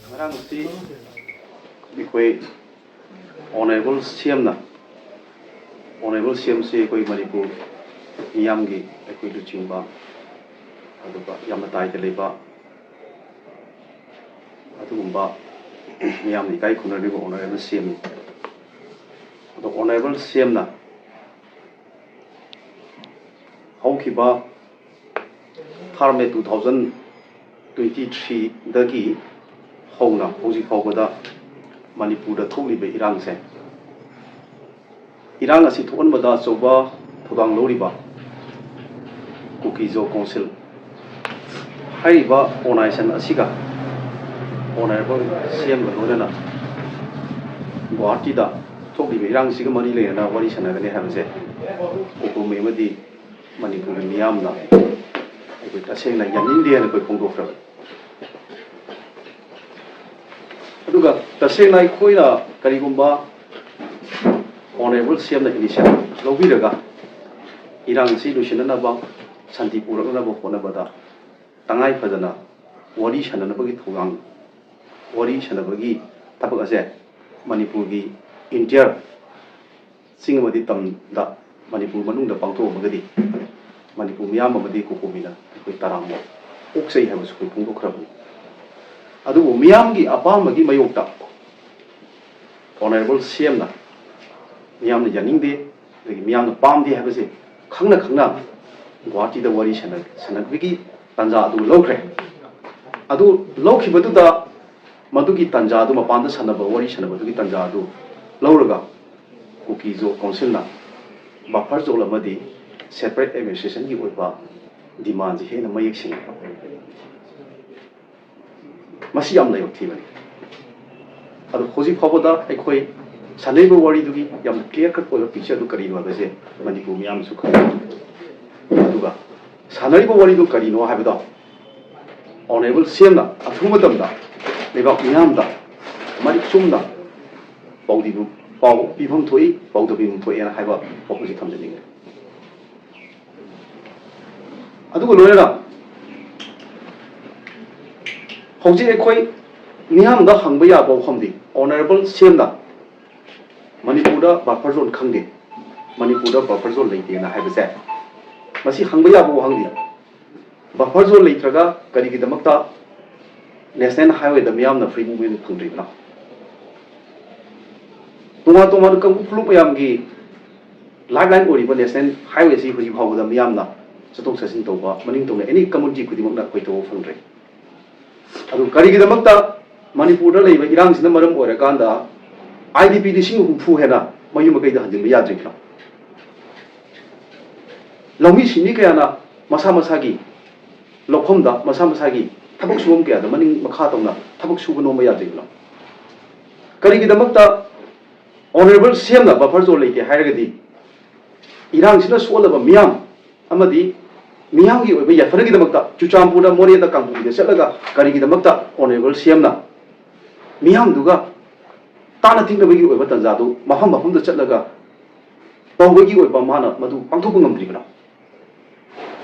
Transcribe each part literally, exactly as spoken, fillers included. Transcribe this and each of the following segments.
ꯉꯔꯥꯡꯁꯤ ꯑꯩꯈꯣꯏ ꯑꯣꯅꯔꯦꯕꯜ ꯁꯤ ꯑꯦꯝꯅ, ꯑꯣꯅꯔꯦꯕꯜ ꯁꯤ ꯑꯦꯝꯁꯤ ꯑꯩꯈꯣꯏ ꯃꯅꯤꯄꯨꯔ ꯃꯤꯌꯥꯝꯒꯤ, ꯑꯩꯈꯣꯏ ꯂꯨꯆꯤꯡꯕ, ꯑꯗꯨꯒ ꯌꯥꯝꯅ ꯇꯥꯏꯗ ꯂꯩꯕ ꯑꯗꯨꯒꯨꯝꯕ ꯃꯤꯌꯥꯝꯅ ꯏꯀꯥꯏ ꯈꯨꯝꯅꯔꯤꯕ ꯑꯣꯅꯔꯦꯕꯜ ꯁꯤ ꯑꯦꯝꯅꯤ꯫ ꯑꯗꯣ ꯑꯣꯅꯔꯦꯕꯜ ꯁꯤ ꯑꯦꯝꯅ ꯍꯧꯈꯤꯕ ꯊꯥꯔꯝꯃꯦ, ꯇꯨ ꯊꯥꯎꯖꯟ ꯇ꯭ꯋꯦꯟꯇꯤ ꯊ꯭ꯔꯤꯗꯒꯤ ꯍꯧꯅ ꯍꯧꯖꯤꯛ ꯐꯥꯎꯕꯗ ꯃꯅꯤꯄꯨꯔꯗ ꯊꯣꯛꯂꯤꯕ ꯏꯔꯥꯡꯁꯦ, ꯏꯔꯥꯡ ꯑꯁꯤ ꯊꯣꯛꯍꯟꯕꯗ ꯑꯆꯧꯕ ꯊꯧꯗꯥꯡ ꯂꯧꯔꯤꯕ ꯀꯨꯀꯤ ꯖꯣ ꯀꯥꯎꯟꯁꯤꯜ ꯍꯥꯏꯔꯤꯕ ꯑꯣꯔꯒꯅꯥꯏꯖꯦꯁꯟ ꯑꯁꯤꯒ ꯑꯣꯅꯔꯦꯕꯜ ꯁꯤ ꯑꯦꯝꯒ ꯂꯣꯏꯅꯅ ꯒꯨꯋꯥꯍꯥꯇꯤꯗ ꯊꯣꯛꯂꯤꯕ ꯏꯔꯥꯡꯁꯤꯒ ꯃꯔꯤ ꯂꯩꯅꯅ ꯋꯥꯔꯤ ꯁꯥꯟꯅꯒꯅꯤ ꯍꯥꯏꯕꯁꯦ ꯀꯣꯀꯣꯃꯤ ꯑꯃꯗꯤ ꯃꯅꯤꯄꯨꯔꯒꯤ ꯃꯤꯌꯥꯝꯅ ꯑꯩꯈꯣꯏ ꯇꯁꯦꯡꯅ ꯌꯥꯅꯤꯡꯗꯦ ꯍꯥꯏꯅ ꯑꯩꯈꯣꯏ ꯐꯣꯡꯗꯣꯛꯈ꯭ꯔꯕꯅꯤ꯫ ꯑꯗꯨꯒ ꯇꯁꯦꯡꯅ ꯑꯩꯈꯣꯏꯅ ꯀꯔꯤꯒꯨꯝꯕ ꯑꯣꯅꯔꯦꯕꯜ ꯁꯤ ꯑꯦꯝꯅ ꯏꯅꯤꯁꯤꯌꯦꯇꯤꯚ ꯂꯧꯕꯤꯔꯒ ꯏꯔꯥꯡ ꯑꯁꯤ ꯂꯣꯏꯁꯤꯟꯅꯅꯕ, ꯁꯥꯟꯇꯤ ꯄꯨꯔꯛꯅꯅꯕ ꯍꯣꯠꯅꯕꯗ ꯇꯉꯥꯏ ꯐꯗꯅ ꯋꯥꯔꯤ ꯁꯥꯟꯅꯅꯕꯒꯤ ꯊꯧꯔꯥꯡ, ꯋꯥꯔꯤ ꯁꯥꯟꯅꯕꯒꯤ ꯊꯕꯛ ꯑꯁꯦ ꯃꯅꯤꯄꯨꯔꯒꯤ ꯏꯟꯇꯤꯌꯔ ꯆꯤꯡ ꯑꯃꯗꯤ ꯇꯝꯗ ꯃꯅꯤꯄꯨꯔ ꯃꯅꯨꯡꯗ ꯄꯥꯡꯊꯣꯛꯑꯝꯃꯒꯗꯤ ꯃꯅꯤꯄꯨꯔ ꯃꯤꯌꯥꯝ ꯑꯃꯗꯤ ꯀꯣꯀꯣꯃꯤꯅ ꯑꯩꯈꯣꯏ ꯇꯔꯥꯝꯅ ꯑꯣꯛꯆꯩ ꯍꯥꯏꯕꯁꯨ ꯑꯩꯈꯣꯏ ꯐꯣꯡꯗꯣꯛꯈ꯭ꯔꯕꯅꯤ꯫ ꯑꯗꯨꯕꯨ ꯃꯤꯌꯥꯝꯒꯤ ꯑꯄꯥꯝꯕꯒꯤ ꯃꯥꯌꯣꯛꯇ ꯑꯣꯅꯔꯦꯕꯜ ꯁꯤ ꯑꯦꯝꯅ ꯃꯤꯌꯥꯝꯅ ꯌꯥꯅꯤꯡꯗꯦ, ꯑꯗꯒꯤ ꯃꯤꯌꯥꯝꯅ ꯄꯥꯝꯗꯦ ꯍꯥꯏꯕꯁꯦ ꯈꯪꯅ ꯈꯪꯅ ꯒꯨꯋꯥꯍꯥꯇꯤꯗ ꯋꯥꯔꯤ ꯁꯥꯟꯅ-, ꯁꯥꯟꯅꯕꯒꯤ ꯇꯥꯟꯖꯥ ꯑꯗꯨ ꯂꯧꯈ꯭ꯔꯦ꯫ ꯑꯗꯨ ꯂꯧꯈꯤꯕꯗꯨꯗ ꯃꯗꯨꯒꯤ ꯇꯥꯟꯖꯥ ꯑꯗꯨ, ꯃꯄꯥꯟꯗ ꯁꯥꯟꯅꯕ, ꯋꯥꯔꯤ ꯁꯥꯟꯅꯕꯗꯨꯒꯤ ꯇꯥꯟꯖꯥ ꯑꯗꯨ ꯂꯧꯔꯒ ꯀꯨꯀꯤ ꯖꯣ ꯀꯥꯎꯟꯁꯤꯜꯅ ꯕꯐꯔ ꯖꯣꯟ ꯑꯃꯗꯤ ꯁꯦꯄꯔꯦꯠ ꯑꯦꯗꯃꯤꯅꯤꯁꯇ꯭ꯔꯦꯁꯟꯒꯤ ꯑꯣꯏꯕ ꯗꯤꯃꯥꯟꯁꯦ ꯍꯦꯟꯅ ꯃꯌꯦꯛ ꯁꯦꯡꯉꯦ꯫ ꯃꯁꯤ ꯌꯥꯝ ꯂꯥꯏꯕꯛ ꯊꯤꯕꯅꯤ꯫ ꯑꯗꯣ ꯍꯧꯖꯤꯛ ꯐꯥꯎꯕꯗ ꯑꯩꯈꯣꯏ ꯁꯥꯟꯅꯔꯤꯕ ꯋꯥꯔꯤꯗꯨꯒꯤ ꯌꯥꯝꯅ ꯀ꯭ꯂꯤꯌꯥꯔ ꯀꯠ ꯑꯣꯏꯕ ꯄꯤꯛꯆꯔꯗꯨ ꯀꯔꯤꯅꯣ ꯍꯥꯏꯕꯁꯦ ꯃꯅꯤꯄꯨꯔ ꯃꯤꯌꯥꯝꯅꯁꯨ ꯈꯪꯏ꯫ ꯑꯗꯨꯒ ꯁꯥꯟꯅꯔꯤꯕ ꯋꯥꯔꯤꯗꯨ ꯀꯔꯤꯅꯣ ꯍꯥꯏꯕꯗꯣ ꯑꯣꯅꯔꯦꯕꯜ ꯁꯤ ꯑꯦꯝꯅ ꯑꯊꯨꯕ ꯃꯇꯝꯗ ꯂꯩꯕꯥꯛ ꯃꯤꯌꯥꯝꯗ ꯃꯔꯤꯛ ꯆꯨꯝꯅ ꯄꯥꯎꯗꯤꯕ-, ꯄꯥꯎ ꯄꯤꯐꯝ ꯊꯣꯛꯏ, ꯄꯥꯎꯗꯝ ꯄꯤꯐꯝ ꯊꯣꯛꯑꯦꯅ ꯍꯥꯏꯕ ꯋꯥꯐꯝꯁꯤ ꯊꯝꯖꯅꯤꯡꯉꯤ꯫ ꯑꯗꯨꯒ ꯂꯣꯏꯅꯅ ꯍꯧꯖꯤꯛ ꯑꯩꯈꯣꯏ ꯃꯤꯌꯥꯝꯗ ꯍꯪꯕ ꯌꯥꯕ ꯋꯥꯐꯝꯗꯤ, ꯑꯣꯅꯔꯦꯕꯜ ꯁꯤ ꯑꯦꯝꯅ ꯃꯅꯤꯄꯨꯔꯗ ꯕꯐꯔ ꯖꯣꯟ ꯈꯪꯗꯦ, ꯃꯅꯤꯄꯨꯔꯗ ꯕꯐꯔ ꯖꯣꯟ ꯂꯩꯇꯦꯅ ꯍꯥꯏꯕꯁꯦ, ꯃꯁꯤ ꯍꯪꯕ ꯌꯥꯕ ꯋꯥꯍꯪꯗꯤ꯫ ꯕꯐꯔ ꯖꯣꯟ ꯂꯩꯇ꯭ꯔꯒ ꯀꯔꯤꯒꯤꯗꯃꯛꯇ ꯅꯦꯁꯅꯦꯜ ꯍꯥꯏꯋꯦꯗ ꯃꯤꯌꯥꯝꯅ ꯐ꯭ꯔꯤ ꯃꯨꯚꯃꯦꯟ ꯐꯪꯗ꯭ꯔꯤꯕꯅꯣ? ꯇꯣꯉꯥꯟ ꯇꯣꯉꯥꯟꯕ ꯀꯥꯡꯂꯨꯞ ꯐꯨꯂꯨꯞ ꯃꯌꯥꯝꯒꯤ ꯂꯥꯏꯐ ꯂꯥꯏꯟ ꯑꯣꯏꯔꯤꯕ ꯅꯦꯁꯅꯦꯜ ꯍꯥꯏꯋꯦꯁꯤ ꯍꯧꯖꯤꯛ ꯐꯥꯎꯕꯗ ꯃꯤꯌꯥꯝꯅ ꯆꯠꯊꯣꯛ ꯆꯠꯁꯤꯟ ꯇꯧꯕ, ꯃꯅꯤꯡ ꯇꯧꯅ ꯑꯦꯅꯤ ꯀꯝꯃꯨꯅꯤꯇꯤ ꯈꯨꯗꯤꯡꯃꯛꯅ ꯑꯩꯈꯣꯏ ꯇꯧꯕ ꯐꯪꯗ꯭ꯔꯦ꯫ ꯑꯗꯨ ꯀꯔꯤꯒꯤꯗꯃꯛꯇ ꯃꯅꯤꯄꯨꯔꯗ ꯂꯩꯕ ꯏꯔꯥꯡꯁꯤꯅ ꯃꯔꯝ ꯑꯣꯏꯔꯀꯥꯟꯗ ꯑꯥꯏ ꯗꯤ ꯄꯤ ꯂꯤꯁꯤꯡ ꯍꯨꯝꯐꯨ ꯍꯦꯟꯅ ꯃꯌꯨꯝ ꯃꯀꯩꯗ ꯍꯟꯖꯤꯟꯕ ꯌꯥꯗ꯭ꯔꯤꯕꯅꯣ? ꯂꯧꯃꯤ ꯁꯤꯟꯃꯤ ꯀꯌꯥꯅ ꯃꯁꯥ ꯃꯁꯥꯒꯤ ꯂꯧꯐꯝꯗ, ꯃꯁꯥ ꯃꯁꯥꯒꯤ ꯊꯕꯛ ꯁꯨꯐꯝ ꯀꯌꯥꯗ ꯃꯅꯤꯡ ꯃꯈꯥ ꯇꯧꯅ ꯊꯕꯛ ꯁꯨꯕ ꯅꯣꯝꯕ ꯌꯥꯗ꯭ꯔꯤꯕꯅꯣ? ꯀꯔꯤꯒꯤꯗꯃꯛꯇ ꯑꯣꯅꯔꯦꯕꯜ ꯁꯤ ꯑꯦꯝꯅ ꯕꯐꯔ ꯖꯣꯟ ꯂꯩꯇꯦ ꯍꯥꯏꯔꯒꯗꯤ, ꯏꯔꯥꯡꯁꯤꯅ ꯁꯣꯛꯍꯜꯂꯕ ꯃꯤꯌꯥꯝ ꯑꯃꯗꯤ ꯃꯤꯌꯥꯝꯒꯤ ꯑꯣꯏꯕ ꯌꯥꯏꯐꯅꯕꯒꯤꯗꯃꯛꯇ ꯆꯨꯔꯆꯥꯟꯄꯨꯔꯗ, ꯃꯣꯔꯦꯗ, ꯀꯥꯡꯄꯣꯛꯄꯤꯗ ꯆꯠꯂꯒ ꯀꯔꯤꯒꯤꯗꯃꯛꯇ ꯑꯣꯅꯔꯦꯕꯜ ꯁꯤ ꯑꯦꯝꯅ ꯃꯤꯌꯥꯝꯗꯨꯒ ꯇꯥꯅ ꯊꯤꯡꯅꯕꯒꯤ ꯑꯣꯏꯕ ꯇꯥꯟꯖꯥꯗꯨ ꯃꯐꯝ ꯃꯐꯝꯗ ꯆꯠꯂꯒ ꯇꯧꯕꯒꯤ ꯑꯣꯏꯕ ꯃꯥꯅ ꯃꯗꯨ ꯄꯥꯡꯊꯣꯛꯄ ꯉꯝꯗ꯭ꯔꯤꯕꯅꯣ?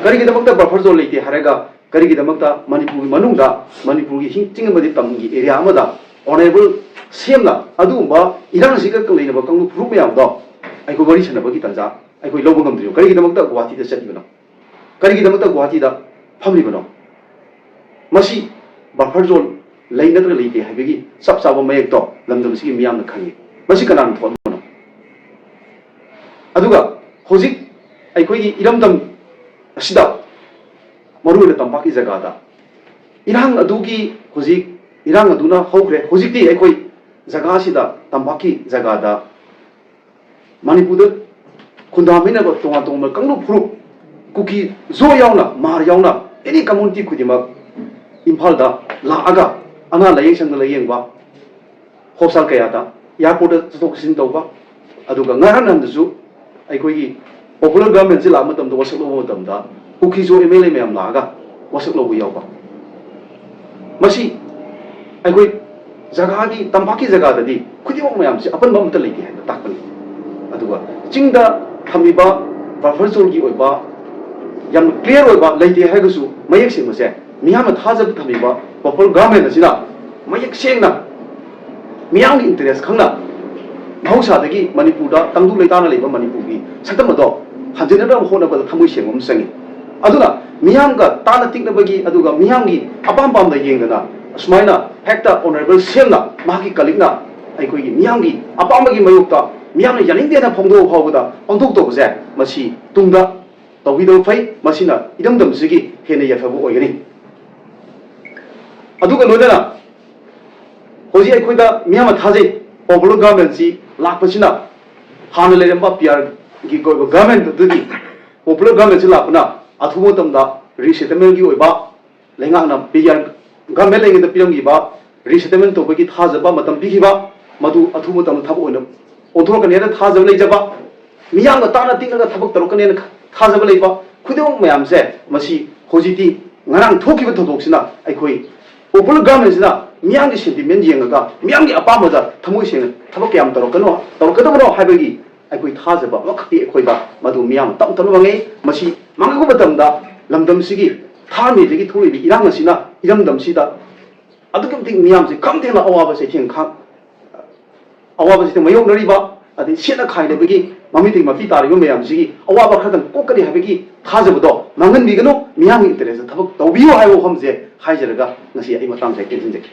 ꯀꯔꯤꯒꯤꯗꯃꯛꯇ ꯕꯐꯔ ꯖꯣꯟ ꯂꯩꯇꯦ ꯍꯥꯏꯔꯒ, ꯀꯔꯤꯒꯤꯗꯃꯛꯇ ꯃꯅꯤꯄꯨꯔꯒꯤ ꯃꯅꯨꯡꯗ, ꯃꯅꯤꯄꯨꯔꯒꯤ ꯍꯤꯡ ꯆꯤꯡ ꯑꯃꯗꯤ ꯇꯝꯒꯤ ꯑꯦꯔꯤꯌꯥ ꯑꯃꯗ ꯑꯣꯅꯔꯦꯕꯜ ꯁꯤ ꯑꯦꯝꯅ ꯑꯗꯨꯒꯨꯝꯕ ꯏꯔꯥꯡꯁꯤꯒ ꯂꯩꯅꯕ ꯀꯥꯡꯂꯨꯞ ꯐꯨꯔꯨꯞ ꯃꯌꯥꯝꯗꯣ ꯑꯩꯈꯣꯏ ꯋꯥꯔꯤ ꯁꯥꯟꯅꯕꯒꯤ ꯇꯥꯟꯖꯥ ꯑꯩꯈꯣꯏ ꯂꯧꯕ ꯉꯝꯗ꯭ꯔꯤꯕꯣ? ꯀꯔꯤꯒꯤꯗꯃꯛꯇ ꯒꯨꯋꯥꯍꯥꯇꯤꯗ ꯆꯠꯂꯤꯕꯅꯣ? ꯀꯔꯤꯒꯤꯗꯃꯛꯇ ꯒꯨꯋꯥꯍꯥꯇꯤꯗ ꯐꯝꯂꯤꯕꯅꯣ? ꯃꯁꯤ ꯕꯐꯔ ꯖꯣꯟ ꯂꯩ ꯅꯠꯇ꯭ꯔꯒ ꯂꯩꯇꯦ ꯍꯥꯏꯕꯒꯤ ꯆꯞ ꯆꯥꯕ ꯃꯌꯦꯛꯇꯣ ꯂꯝꯗꯝꯁꯤꯒꯤ ꯃꯤꯌꯥꯝꯅ ꯈꯪꯉꯤ꯫ ꯃꯁꯤ ꯀꯅꯥꯅ ꯊꯣꯛꯍꯟꯕꯅꯣ? ꯑꯗꯨꯒ ꯍꯧꯖꯤꯛ ꯑꯩꯈꯣꯏꯒꯤ ꯏꯔꯝꯗꯝ ꯑꯁꯤꯗ, ꯃꯔꯨꯑꯣꯏꯅ ꯇꯝꯄꯥꯛꯀꯤ ꯖꯒꯥꯗ, ꯏꯔꯥꯡ ꯑꯗꯨꯒꯤ ꯍꯧꯖꯤꯛ ꯏꯔꯥꯡ ꯑꯗꯨꯅ ꯍꯧꯈ꯭ꯔꯦ꯫ ꯍꯧꯖꯤꯛꯇꯤ ꯑꯩꯈꯣꯏ ꯖꯒꯥꯁꯤꯗ, ꯇꯝꯄꯥꯛꯀꯤ ꯖꯒꯥꯗ, ꯃꯅꯤꯄꯨꯔꯗ ꯈꯨꯟꯗꯥꯃꯤꯟꯅꯕ ꯇꯣꯉꯥꯟ ꯇꯣꯉꯥꯟꯕ ꯀꯥꯡꯂꯨꯞ ꯐꯨꯔꯨꯞ, ꯀꯨꯀꯤ ꯖꯣ ꯌꯥꯎꯅ, ꯃꯥꯔ ꯌꯥꯎꯅ, ꯑꯦꯅꯤ ꯀꯝꯃꯨꯅꯤꯇꯤ ꯈꯨꯗꯤꯡꯃꯛ ꯏꯝꯐꯥꯜꯗ ꯂꯥꯛꯑꯒ ꯑꯅꯥ ꯂꯥꯏꯌꯦꯡ ꯁꯪꯗ ꯂꯥꯏꯌꯦꯡꯕ, ꯍꯣꯁꯄꯤꯇꯥꯜ ꯀꯌꯥꯗ, ꯑꯦꯌꯥꯔꯄꯣꯔꯠꯇ ꯆꯠꯊꯣꯛ ꯆꯠꯁꯤꯟ ꯇꯧꯕ, ꯑꯗꯨꯒ ꯉꯔꯥꯡ ꯅꯍꯥꯟꯗꯁꯨ ꯑꯩꯈꯣꯏꯒꯤ ꯄꯣꯄꯨꯂꯔ ꯒꯚꯔꯟꯃꯦꯟꯁꯤ ꯂꯥꯛꯄ ꯃꯇꯝꯗ, ꯋꯥꯁꯛ ꯂꯧꯕ ꯃꯇꯝꯗ, ꯀꯨꯀꯤ ꯖꯣ ꯑꯦꯝ ꯑꯦꯜ ꯑꯦ ꯃꯌꯥꯝ ꯂꯥꯛꯑꯒ ꯋꯥꯁꯛ ꯂꯧꯕ ꯌꯥꯎꯕ꯫ ꯃꯁꯤ ꯑꯩꯈꯣꯏ ꯖꯒꯥꯒꯤ, ꯇꯝꯄꯥꯛꯀꯤ ꯖꯒꯥꯗꯗꯤ ꯈꯨꯗꯤꯡꯃꯛ ꯃꯌꯥꯝꯁꯤ ꯑꯄꯟꯕ ꯑꯃꯠꯇ ꯂꯩꯇꯦ ꯍꯥꯏꯅ ꯇꯥꯛꯄꯅꯤ꯫ ꯑꯗꯨꯒ ꯆꯤꯡꯗ ꯊꯝꯃꯤꯕ ꯕꯐꯔ ꯖꯣꯟꯒꯤ ꯑꯣꯏꯕ ꯌꯥꯝꯅ ꯀ꯭ꯂꯤꯌꯥꯔ ꯑꯣꯏꯕ ꯂꯩꯇꯦ ꯍꯥꯏꯔꯒꯁꯨ, ꯃꯌꯦꯛ ꯁꯦꯡꯕꯁꯦ ꯃꯤꯌꯥꯝꯅ ꯊꯥꯖꯕ ꯊꯝꯃꯤꯕ ꯄꯣꯄꯨꯂꯔ ꯒꯚꯔꯟꯃꯦꯟ ꯑꯁꯤꯅ ꯃꯌꯦꯛ ꯁꯦꯡꯅ ꯃꯤꯌꯥꯝꯒꯤ ꯏꯟꯇꯔꯦꯁ ꯈꯪꯅ ꯃꯍꯧꯁꯥꯗꯒꯤ ꯃꯅꯤꯄꯨꯔꯗ ꯇꯪꯗꯨ ꯂꯩꯇꯥꯅ ꯂꯩꯕ ꯃꯅꯤꯄꯨꯔꯒꯤ ꯁꯛꯇꯝ ꯑꯗꯣ ꯍꯟꯖꯤꯟꯅꯅꯕ ꯍꯣꯠꯅꯕꯗ ꯊꯃꯣꯏ ꯁꯦꯡꯕ ꯑꯃ ꯆꯪꯉꯤ꯫ ꯑꯗꯨꯅ ꯃꯤꯌꯥꯝꯒ ꯇꯥꯅ ꯇꯤꯛꯅꯕꯒꯤ, ꯑꯗꯨꯒ ꯃꯤꯌꯥꯝꯒꯤ ꯑꯄꯥꯝ ꯄꯥꯝꯗ ꯌꯦꯡꯗꯅ ꯑꯁꯨꯃꯥꯏꯅ ꯍꯦꯛꯇ ꯑꯣꯅꯔꯦꯕꯜ ꯁꯤ ꯑꯦꯝꯅ ꯃꯍꯥꯛꯀꯤ ꯀꯂꯤꯛꯅ ꯑꯩꯈꯣꯏꯒꯤ ꯃꯤꯌꯥꯝꯒꯤ ꯑꯄꯥꯝꯕꯒꯤ ꯃꯥꯌꯣꯛꯇ ꯃꯤꯌꯥꯝꯅ ꯌꯥꯅꯤꯡꯗꯦꯅ ꯐꯣꯡꯗꯣꯛꯑ ꯐꯥꯎꯕꯗ ꯄꯥꯡꯊꯣꯛ ꯇꯧꯕꯁꯦ, ꯃꯁꯤ ꯇꯨꯡꯗ ꯇꯧꯕꯤꯗꯕ ꯐꯩ꯫ ꯃꯁꯤꯅ ꯏꯔꯝꯗꯝꯁꯤꯒꯤ ꯍꯦꯟꯅ ꯌꯥꯏꯐꯕ ꯑꯣꯏꯒꯅꯤ꯫ ꯑꯗꯨꯒ ꯂꯣꯏꯅꯅ ꯍꯧꯖꯤꯛ ꯑꯩꯈꯣꯏꯗ ꯃꯤꯌꯥꯝꯅ ꯊꯥꯖꯩ, ꯄꯣꯄꯨꯂꯔ ꯒꯚꯔꯟꯃꯦꯟꯁꯤ ꯂꯥꯛꯄꯁꯤꯅ ꯍꯥꯟꯅ ꯂꯩꯔꯝꯕ ꯄꯤ ꯑꯥꯔꯒꯤ ꯑꯣꯏꯕ ꯒꯚꯔꯟꯃꯦꯟ ꯑꯗꯨꯒꯤ ꯄꯣꯄꯨꯂꯔ ꯒꯚꯔꯟꯃꯦꯟꯁꯤ ꯂꯥꯛꯄꯅ ꯑꯊꯨꯕ ꯃꯇꯝꯗ ꯔꯤꯁꯦꯇꯜꯃꯦꯟꯒꯤ ꯑꯣꯏꯕ ꯂꯩꯉꯥꯛꯅ ꯄꯤ ꯑꯥꯔ ꯒꯚꯔꯟꯃꯦꯟ ꯂꯩꯉꯩꯗ ꯄꯤꯔꯝꯈꯤꯕ ꯔꯤꯁꯦꯇꯜꯃꯦꯟ ꯇꯧꯕꯒꯤ ꯊꯥꯖꯕ ꯃꯇꯝ ꯄꯤꯈꯤꯕ, ꯃꯗꯨ ꯑꯊꯨꯕ ꯃꯇꯝꯗ ꯊꯕꯛ ꯑꯣꯏꯅ ꯑꯣꯟꯊꯣꯔꯛꯀꯅꯤ ꯍꯥꯏꯅ ꯊꯥꯖꯕ ꯂꯩꯖꯕ, ꯃꯤꯌꯥꯝꯒ ꯇꯥꯅ ꯇꯤꯛꯅꯒ ꯊꯕꯛ ꯇꯧꯔꯛꯀꯅꯤ ꯍꯥꯏꯅ ꯊꯥꯖꯕ ꯂꯩꯕ, ꯈꯨꯗꯤꯡꯃꯛ ꯃꯌꯥꯝꯁꯦ ꯃꯁꯤ ꯍꯧꯖꯤꯛꯇꯤ ꯉꯔꯥꯡ ꯊꯣꯛꯈꯤꯕ ꯊꯧꯗꯣꯛꯁꯤꯅ ꯑꯩꯈꯣꯏ ꯄꯣꯄꯨꯂꯔ ꯒꯚꯔꯟꯃꯦꯟꯁꯤꯅ ꯃꯤꯌꯥꯝꯒꯤ ꯁꯦꯟꯇꯤꯃꯦꯟ ꯌꯦꯡꯉꯒ ꯃꯤꯌꯥꯝꯒꯤ ꯑꯄꯥꯝꯕꯗ ꯊꯃꯣꯏ ꯁꯦꯡꯅ ꯊꯕꯛ ꯀꯌꯥꯝ ꯇꯧꯔꯛꯀꯅꯣ, ꯇꯧꯔꯛꯀꯗꯕꯅꯣ ꯍꯥꯏꯕꯒꯤ ꯑꯩꯈꯣꯏ ꯊꯥꯖꯕ ꯑꯃꯈꯛꯇꯤ ꯑꯩꯈꯣꯏꯗ ꯃꯗꯨ ꯃꯤꯌꯥꯝꯅ ꯇꯞ ꯇꯞꯅ ꯃꯥꯡꯉꯤ꯫ ꯃꯁꯤ ꯃꯥꯡꯉꯛꯄ ꯃꯇꯝꯗ ꯂꯝꯗꯝꯁꯤꯒꯤ ꯊꯥꯔꯝꯃꯤꯗꯒꯤ ꯊꯣꯛꯂꯤꯕ ꯏꯔꯥꯡ ꯑꯁꯤꯅ ꯏꯔꯝꯗꯝꯁꯤꯗ ꯑꯗꯨꯛꯀꯤ ꯃꯇꯤꯛ ꯃꯤꯌꯥꯝꯁꯦ ꯈꯝ ꯊꯦꯡꯅ ꯑꯋꯥꯕ ꯆꯩꯊꯦꯡ ꯈꯥꯡ-, ꯑꯋꯥꯕ ꯆꯩꯊꯦꯡ ꯃꯥꯌꯣꯛꯅꯔꯤꯕ, ꯑꯗꯩ ꯁꯦꯠꯅ ꯈꯥꯏꯅꯕꯒꯤ ꯃꯃꯤꯡꯇꯒꯤ ꯃꯄꯤ ꯇꯥꯔꯤꯕ ꯃꯌꯥꯝꯁꯤꯒꯤ ꯑꯋꯥꯕ ꯈꯔꯗꯪ ꯀꯣꯛꯀꯅꯤ ꯍꯥꯏꯕꯒꯤ ꯊꯥꯖꯕꯗꯣ ꯃꯥꯡꯍꯟꯕꯤꯒꯅꯨ, ꯃꯤꯌꯥꯝꯒꯤ ꯏꯟꯇꯔꯦꯁꯇ ꯊꯕꯛ ꯇꯧꯕꯤꯌꯨ ꯍꯥꯏꯕ ꯋꯥꯐꯝꯁꯦ ꯍꯥꯏꯖꯔꯒ ꯉꯁꯤ ꯑꯩ ꯃꯇꯥꯡꯁꯦ ꯇꯦꯟꯁꯤꯟꯖꯒꯦ꯫